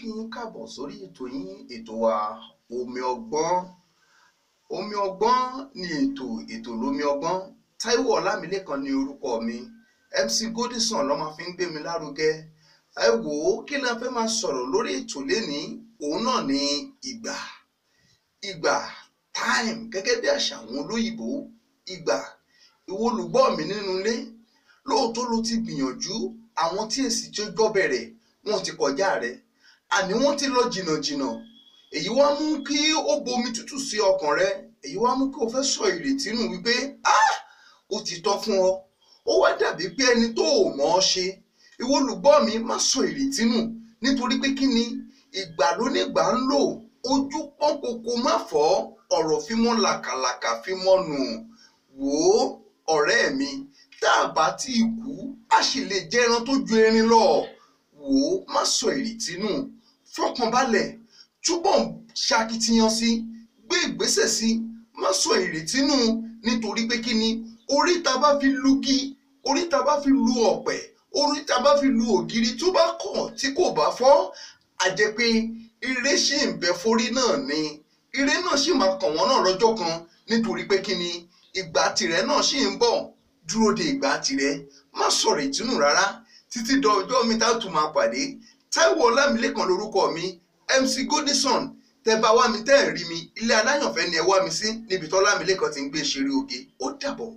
Kí yín káàbọ̀ sórí ètò yín, ètò wa, Omi Ọgbọ́n. Omi Ọgbọ́n ni ètò, ètò lómi ọgbọ́n. Táíwò Ọlámilékan ni orúkọ mi. MC Godison ló máa fi ń gbé mi lárugẹ. Ẹ wò ó, kí la fẹ́ máa sọ̀rọ̀ lórí ètò lénìí? Òun náà ni ìgbà. Ìgbà, time, gẹ́gẹ́ bí àṣà àwọn olóyìnbó. Ìgbà. Ìwọ olùgbọ́ mi nínú ilé, lóòótọ́ ló ti gbìyànjú. Àwọn tí èsì tí ó jọ bẹ̀rẹ̀, wọ́n ti kọjá rẹ̀, àní wọ́n ti lọ jìnnàjìnnà. Èyí wá mú kí ó bomi tútù sí ọkàn rẹ. Èyí wá mú kí o fẹ́ sọ ìrètí nù wípé, ah, ó ti tán fún ọ. Ó wá dàbí pé ẹni tó ò mọ̀ ọ́ ṣe. Ìwọ olùgbọ́ mi, má sọ ìrètí nù, nítorí pé kí ni ìgbà lónígbà ń lò. Ojú pọ́n koko má fọ́, ọ̀rọ̀ fímọ́ làkàlàkà fímọ́ nù. Wò ó, ọ̀rẹ́ mi, tá a bá tí ì kú, a sì lè jẹ ẹran tó ju erin lọ. Wò ó, má sọ ìrètí nù, fọkànbalẹ̀, túbọ̀ ṣakitiyan sí, gbé ìgbésẹ̀ sí, má sọ ìrètí nù, nítorí pé kí ni orí ta bá fi lugi, orí ta bá fi lu ọ̀pẹ̀, orí ta bá fi lu ògiri, tó bá kọ̀ tí kò bá fọ́, a jẹ́ pé ire ṣì ń bẹ forí náà ni. Ire náà sì máa kàn wọ́n náà lọ́jọ́ kan, nítorí pé kí ni ìgbà tirẹ̀ náà ṣì ń bọ̀. Dúró de ìgbà tirẹ̀, má sọ̀rọ̀ ìtúnú rárá. Títí dọjọ́ mi tá a tún máa pàdé, Táíwò Ọlámilékan lórúkọ mi, MC Godison. Tẹ́ bá wá mi, tẹ́ ẹ̀ rí mi, ilé aláyànfẹ́ ni ẹ wá mi sí, níbi tí Ọlámilékan ti ń gbé ṣeré oge. Ó dàbọ̀.